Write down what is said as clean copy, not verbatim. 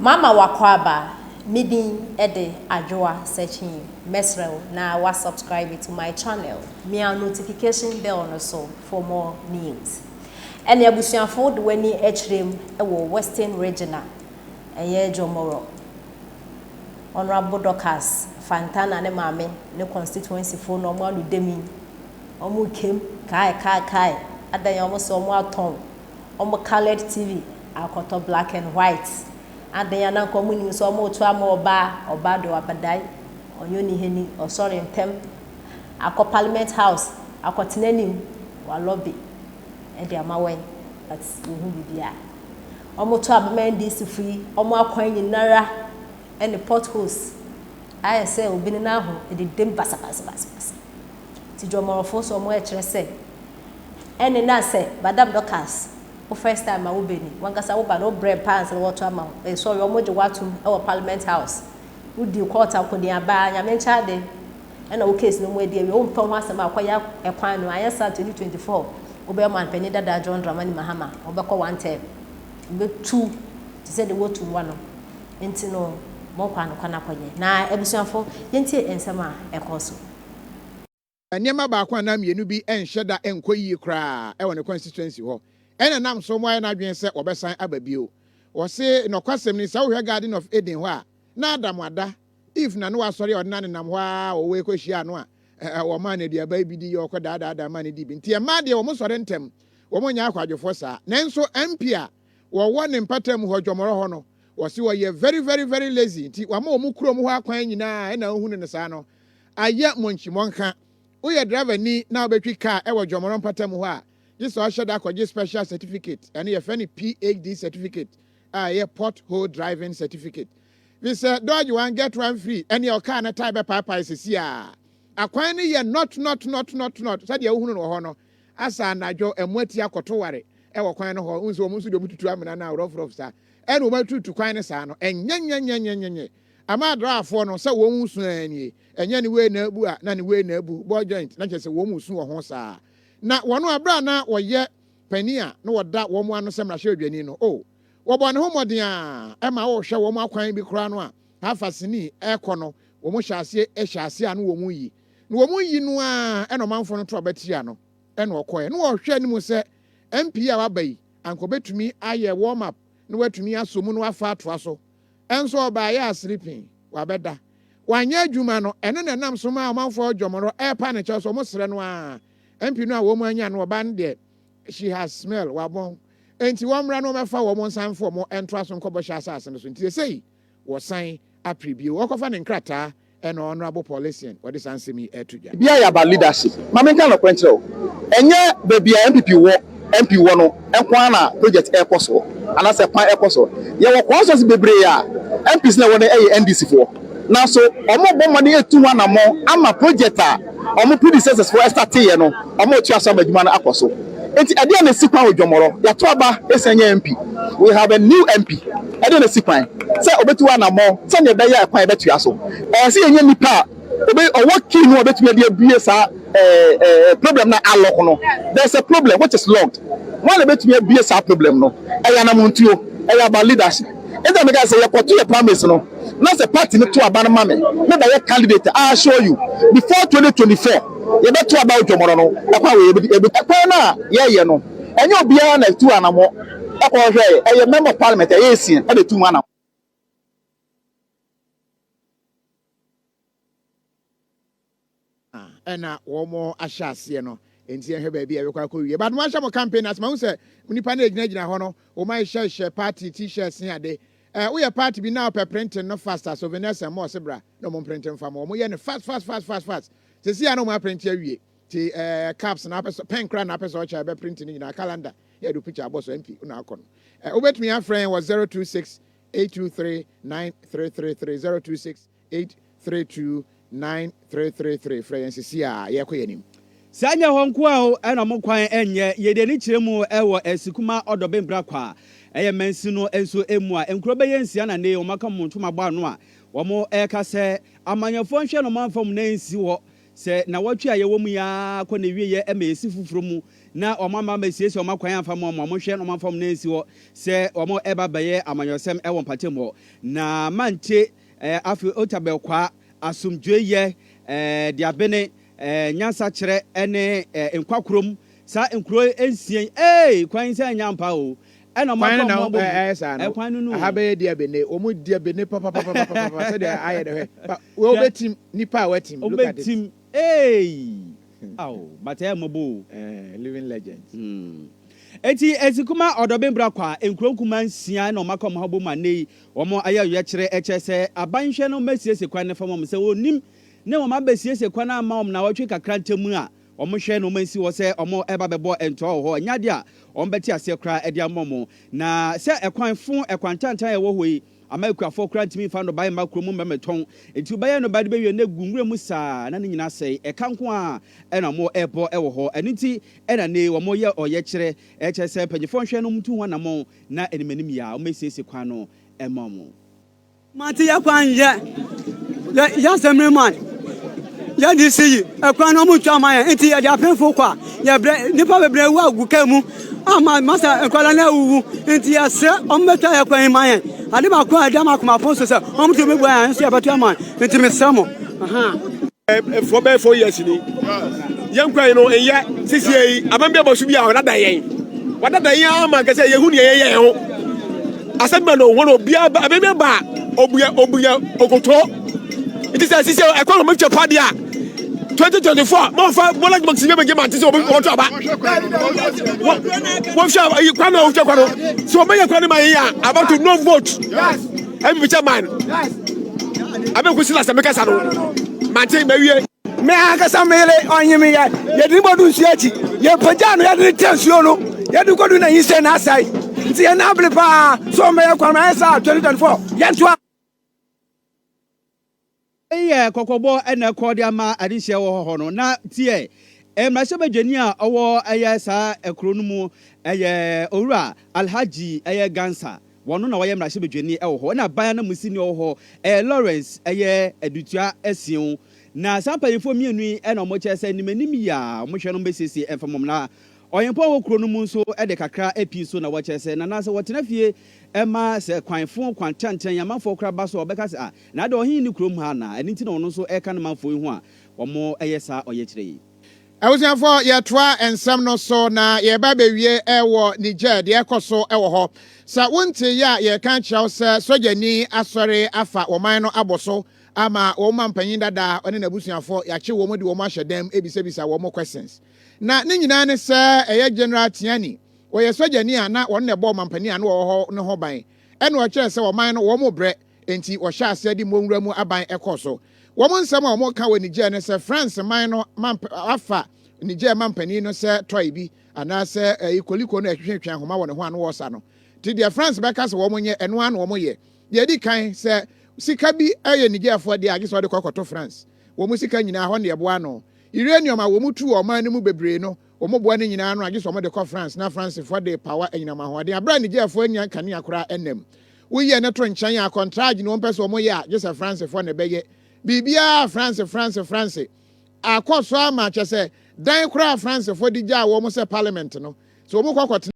Mama w'akwaaba, me din de Adwoa Sekyee, mɛsrɛ wo na wa subscribe to my channel, mia notification bell no so for more news. Ɛne abusuafo wode w'ani kyerɛ mu wɔ Western Region a, ɛyɛ Jomoro, Honourable Dorcas Fantana ne maame ne constituency foɔ na wɔn ano dam yi, wɔn rekem kae kae kae, adan a wɔn sɛ wɔn atɔn wɔn coloured TV akɔtɔ black and white. Adan a na nka wɔn nim sɛ wɔn reto ama ɔbaa, ɔbaa de wabɛdae, ɔnyɛ onihani, ɔsɔre ntɛm akɔ parliament house akɔtena anim, walɔbi de ama wɔn, but wɔhu biribiara. Wɔn to abama NDC fo yi, wɔn akwan nyinara ne potholes ayɛ sɛ obi ne nan ho ededem basabasabasa. Nti dwɔmɔrɔfoɔ nso wɔn ɛkyerɛ sɛ ɛne na sɛ Madam Dorcas wo first time a wo bɛ ni, wankasa wo ba no wo brɛ paa ansa na wɔto ama wo. Eh sorry, wɔn gye wo atom wɔ parliament house. Wo di court akɔneaba, Nyame nkyɛ ade ɛna wo case no mu adi awie. Wo mpɛ ho asɛm a kɔyɛ ɛkwan no, anyɛ saa 2024 wobɛyɛ ɔmanpanin dada John Dramani Mahama, wobɛkɔ one term. Wobɛtu te sɛ deɛ wɔtu wa no. Nti no monkɔ anokwa no akɔyɛ. Na abusuafo yɛntie nsɛm a ɛkɔɔ so. Nneɛma baako anaa mmienu bi nhyɛ da nkɔ yie koraa wɔ ne constituency hɔ ɛna ɛnam so wɔayɛ n'adwene sɛ wɔbɛsan aba bio. Wɔse nɔkwasɛm ni sɛ wohwɛ Garden of Eden hɔ a na Adam ada, Eve na ne wasɔre a ɔde no anenam hɔ ara a ɔwɔ kɔhyiaa no a wɔmaa no aduaba yi bi di yɛ ɔkɔ daadaa Adam maa no dii bi. Nti mmaa deɛ wɔn sɔre ntɛm, wɔn nyɛ akwadwofoɔ saa. Nanso MP a wɔwɔ ne mpatamu hɔ Dwɔmɔrɔ hɔ no wɔse wɔyɛ very very very lazy nti wama wɔn kurom hɔ akwan nyinaa ɛna wohunu no saa no ayɛ mɔnkyi-mɔnka. Woyɛ driver ni na wobɛtwi car wɔ Dwɔmɔrɔ mpatamu hɔ a, gye sɛ ɔhyɛ da kɔgye special certificate, ɛno yɛfrɛ no PHD certificate a ɛyɛ Port Hole Driving Certificate. Fisɛ dodge one get one free, ɛneɛ ɔcar no tae bɛpaapae sɛsi a. Akwan no yɛ not not not not not sɛdeɛ wohunu no wɔ hɔ no, asa anadwo mmoa ti akɔto ware wɔ kwan no hɔ, wohu sɛ wɔn nso deɛ wɔtutu amena no a rough rough saa, ɛna wɔatutu kwan no saa no, ɛnyɛnyɛnyɛnyɛnyɛ. Ama adraafoɔ no sɛ wɔn su ara nie, ɛnyɛ ne wei na abu a na ne wei na abu, ball joint, na kyerɛ sɛ wɔn su wɔ ho saa. Na wɔn a berɛ a na wɔyɛ panin a na wɔda wɔn ano sɛ mmarahyɛbadwani no, oh, wɔbɔɔ ne ho mmɔden ara ma wɔhwɛ wɔn akwan bi koraa no a Hafa sini rekɔ no, wɔn hyɛ aseɛ hyɛ aseɛ a na wɔn yi. Na wɔn yi no ara ɛna ɔmanfoɔ no to aba tia no ɛna ɔkɔɛ. Na wɔhwɛ anim sɛ MP a waba yi anka ɔbɛtumi ayɛ warm up na watumi asɔ mu na wafa atoa so. Nso ɔbaeɛ a sleeping, wabɛda. Wanyɛ adwuma no, ɛno na ɛnam so maa ɔmanfoɔ dwɔmɔrɔ ɛrepa ne kyɛw sɛ wɔn srɛ no ara. MP no a wɔn anya no ɔbaa no deɛ she has smell, wabɔn. Enti wɔmmra na wɔmmɛfa wɔn nsan mfa wɔn ntoa so nkɔ bɔhyɛ asase no so. Nti seesei wɔsan apere bio. Wɔkɔfa ne nkrataa ɛna Honourable Paul Essien wɔde saa nsɛm yi ɛreto dwa. Bia yɛ about leadership. Ma menka nokorɛ nkyerɛ wo, ɛnyɛ baabi a NPP wɔ, MP wɔ no nko ara na project ɛrekɔ soɔ anaasɛ kwan ɛrekɔ soɔ. Yɛwɔ constituency bebree a MPs no a ɛwɔ no yɛ NDC foɔ, nanso wɔrebɔ mmɔden atu ho anammɔn ama project a wɔn predecessors foɔ starteeɛ no, wɔretoa so ama adwuma no akɔ so. Enti ɛdeɛn na ɛsi kwan wɔ Dwomoro? Yɛato aba ɛsiane nyɛ MP. We have a new MP. Ɛdeɛn na ɛsi kwan sɛ ɔbɛtu anammɔn sɛdeɛ ɛbɛyɛ a kwan bɛtoa so? Ɛyɛ sɛ yɛnya nipa a ɔbɛ ɔwɔ key no a ɔbɛtumi de abue saa ɛɛ ɛɛ problem no a alock no. There is a problem which is locked. Hwan na ɛbɛtumi abue saa problem no? Ɛyɛ anammɔntuo. Ɛyɛ about leadership. Enti na meka sɛ yɛkɔto yɛ primaries no na sɛ party no to aba no ma me, me bɛyɛ candidate a, I assure you before 2024 yɛbɛto aba wɔ Dwomoro no, ɛkwan wei yɛbɛdi, yɛbɛ, ɛkwan no a yɛyɛ no, ɛnyɛ obiara na ɛtu anamɔ ɛkɔhwehwɛɛ, ɛyɛ member of parliament ɛyɛ Essien ɛna ɛtu mu anamɔ. Ɛna wɔn ahyɛ aseɛ no nti yɛnhwɛ baabi a ɛbɛkɔ akɔwie but mo ahyɛ mo campaign ase mahu sɛ nipa no egyinagyina hɔ no wɔn ahyehyɛ party t-shirts ne ade ɛɛ woyɛ party bi na ɔpɛ printing no fast a souvenirs and more se bra na wɔn printing fa mo wɔn yɛ no fast fast fast fast fast sisi a na wɔn aprint awie ti ɛɛ caps na apɛ sɛ pen kora na apɛ sɛ ɔkyɛ ɛbɛ print ne nyinaa calendar yɛ de picture abɔ so mp na akɔ no ɛɛ wobɛtumi afrɛ yɛn wɔ 026 823 9333 026 832 9333 frɛ yɛn sisi a yɛrekɔ yɛn anim. Saa nyɛ hɔ nko a o ɛna ɔmo kwan nyɛ, yɛde ani kyerɛ mu wɔ Asikuma Ɔdɔbenbra kwa a ɛyɛ mansin no nso mu a nkuro bɛyɛ nsia na nnɛ yi wɔn aka wɔn ntoma abɔ ano a wɔn reka sɛ amanyɔfoɔ nhwɛ na wɔn amfa wɔn nan nsi hɔ. Sɛ nnawɔtwe a yɛwɔ mu yi ara kɔ n'awieeɛ ma yɛsi foforɔ mu na wɔn amma ammɛsiesie wɔn akwan amfa mma wɔn a wɔhwɛ na wɔamfa wɔn nan ansi hɔ sɛ wɔreba abɛyɛ amanyɔsɛm wɔ mpɔtam hɔ. Na mante afei Otabel Kwaa, asomdwoeyɛ, Diabene, Nyansakyerɛ ne Nkwakurom, saa nkuro nsia yi, ee, kwan yi sɛ ɛnyɛ ampa o, ɛna wɔn Kwan aka no na wɔn abɔ mu, ɛyɛ saa no. kwan no no Aha o. bɛyɛ Diabene, wɔn Diabene papapapapapa sɛdeɛ ayɛ no hwɛ. Ba, Hwɛ, wɔbɛtim, nipa a watim, look at it. wɔbɛtim, eei, ao, but ɛyɛ mmɔbɔ o. Eh, living legends. Enti Nsikuma Ɔdɔbenbra Kwa, nkuro nkumaa nsia na wɔaka wɔn ho abom a nnɛ yi wɔayɛ ɔyɛkyerɛ kyerɛ sɛ aban nhwɛ na wɔmmɛsiesie kwan no mfa ma wɔn. Sɛ wɔnnim ne wɔn abɛsiesie kwan no ama wɔn nnawɔtwe kakra ntam a, wɔhwɛ na wɔansi hɔ sɛ wɔreba abɛbɔ ntoa wɔ hɔ. Ɛnyɛ adeɛ a wɔbɛte aseɛ koraa de ama wɔn. Na sɛ ɛkwan fo, ɛkwan tantan a ɛwɔ hɔ yi ama akuafoɔ koraa ntumi mfa nnɔbaeɛ mma kurom mmɛtɔn. Enti wobɛyɛ nnɔbaeɛ de bɛwie no agu nwura mu saa na ne nyinaa asɛe. Ɛka nko ara na wɔrebɔ wɔ hɔ. Ɛno nti na nnɛ yi wɔreyɛ ɔyɛkyerɛ kyerɛ sɛ mpanimfoɔ nhwɛ na wɔntu ho anammɔn na animanim yi ara wɔmmɛsiesie kwan no mma wɔn. Mante yɛ kwan yɛ yɛ yɛ asɛmiri man yɛ de si yi ɛkwan no ɔmo ntwa ma yɛn nti yɛde apemfo kɔ a yɛbrɛ nipa bebree wu agu kaa mu ama masa nkwadaa no awuwu nti yɛsrɛ ɔmo bɛtwa yɛ kwan yi ma yɛn ade baako a ɛda m'akoma so sɛ ɔmo tumi bua yɛn nso yɛbɛto ama nti mesrɛ mo. For bɛyɛ 4 years ni yɛn kwan no nyɛ sisi yi aban bi abɔ so bi a ɔdada yɛn wadada yɛn ama nkɛsɛ yɛhu nea yɛyɛ yɛn ho asɛm bɛ no wɔn obiara ba aban bi ba obuya obuya okoto nti sɛ sisi ɛkwan wɔn twɛ pa deɛ a 2024 mɔnfa bɔlá jùmọ̀ kìsìmẹ́ bɛ jẹ́ màá ti sɛ wɔn to aba wɔn hwɛ ayi kwan na wɔhwɛ kwan no sɛ wɔn bɛyɛ kwan no ma yɛn a abato no vote NPP chairman abɛnkusi la sɛmɛ kasa no mante mɛwie. Me ankasa me yere ɔnye me yɛ yɛde ne bɔdu nsuo akyi yɛpagya no yɛde ne tɛ nsuo no yɛde kɔdu na nyinsɛn na asɛe nti yɛn abere paa sɛ ɔmmɛyɛ kwan ayɛ saa 2024 yɛntoa. Eyi yɛ kɔkɔbɔ na ɛkɔ de ama adehyeɛ wɔ hɔ no. Na tiɛ, mmarahyɛbadwani a ɔwɔ ɛyɛ saa kuro no mu ɛyɛ Owura Alhaji ɛyɛ Gansa. Wɔno na ɔyɛ mmarahyɛbadwani ɛwɔ hɔ. Ɛna aban ananmusini ɔwɔ hɔ ɛyɛ Lawrence ɛyɛ Adutua Asiu. Na saa mpanyinfoɔ mmienu yi ɛna wɔn kyerɛ sɛ nim anim yie a wɔn hwɛ no bɛsiesie ɛmfa mom. Na ɔhempɔn wɔ kuro no mu nso ɛde kakra apii so na wɔkyerɛ sɛ nana sɛ wɔtena fie ɛma sɛ kwan fo kwan tɛntɛn amanfoɔ koraa ba so a wɔbɛka sɛ ah na ade ɔhene ne kurom ha anaa? Ɛno nti na ɔno nso ɛka ne manfoɔ yi ho a wɔn ɛyɛ saa ɔyɛkyerɛ yi. Abusuafoɔ, yɛtoa nsɛm no so na yɛreba abɛwie wɔ Niger, deɛ ɛkɔ so wɔ hɔ. Sɛ wonteeɛ a, yɛreka akyerɛ wo sɛ sogyani asɔre afa wɔn man no abɔ so ama wɔn mampanyin dada ne n'abusuafoɔ, yɛakye wɔn de wɔn ahyɛ dan mu rebisabisa wɔn questions. Na ne nyinaa ne sɛ ɛyɛ General Tiani, ɔyɛ sogyani a na ɔno na ɛbɔ ɔmampanin a na ɔwɔ hɔ no ho ban, ɛna ɔkyerɛɛ sɛ ɔman no wɔn rebrɛ, enti wɔhyɛɛ aseɛ de mmɔ nwura mu aban kɔɔ so. Wɔn nsɛm a wɔka wɔ Niger ne sɛ France man no mamp afa Niger mampanin no sɛ toy bi anaasɛ ɛyi koliko no a ɛtwetwetwe ahoma wɔ ne ho a na wɔresa no. Nti deɛ France bɛka sɛ wɔn nyɛ, ɛno ara na wɔyɛ. Deɛ ɛdi kan, sɛ sika bi yɛ Nigerfoɔ deɛ a, gye sɛ wɔde kɔ kɔto France. Wɔn sika nyinaa, hɔ na yɛboa ano. Uranium a wɔtu wɔ ɔman no mu bebree no, wɔboa ne nyinaa ano a, gye sɛ wɔde kɔ France na Francefoɔ de repawa anyinam ahoɔden. Berɛ a Nigerfoɔ nnya nkanea koraa nna mu. Woyi ɛno to nkyɛn a, kɔntragye na wɔmpɛ sɛ wɔyɛ a, gye sɛ Fransefoɔ na ɛbɛyɛ. Biribiara Franse, Franse, Franse. Akɔ so ara ma kyerɛ sɛ, dan koraa a Fransefoɔ de gyaa wɔn sɛ parliament no, sɛ wɔkɔ kɔtena.